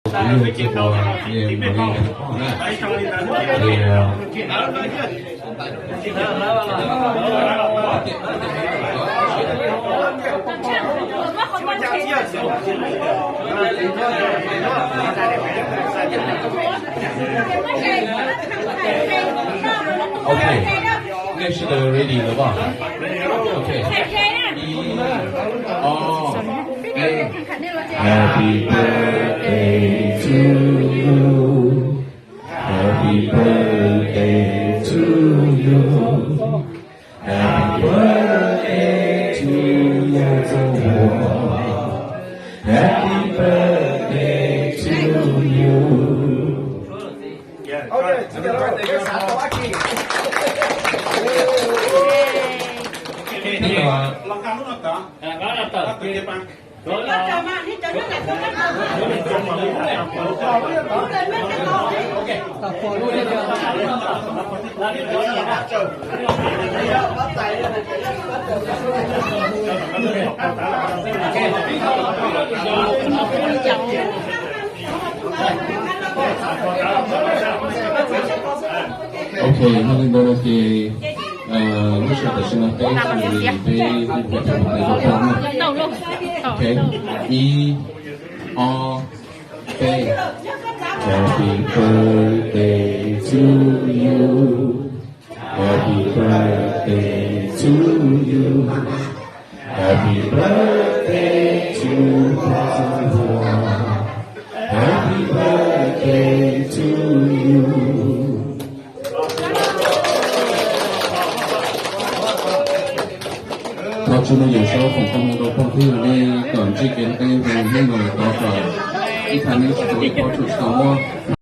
Ib yog txhua tus niam mus li ntawm poj na. Ces, OK, 那是个 ready 了吧？OK，一、二、三。Happy birthday to you. Happy birthday to you. Happy birthday to you. Happy birthday to you. OK, no li ntawd no ces lub sij hawm tam sim no peb hu li peb hu peb cov phooj ywg rau poj na. OK, ib, ob, peb. Happy birthday to you. Happy birthday to you. Happy birthday to Paj Huam. Happy birthday to you. Thov tso me nyuam saub foom koob hmoov rau phooj ywg nej kom ntsib kev noj qab nyob zoo hnub no tau kom ib thaj neeb tsis tau ib pob tsuas tsis tau muab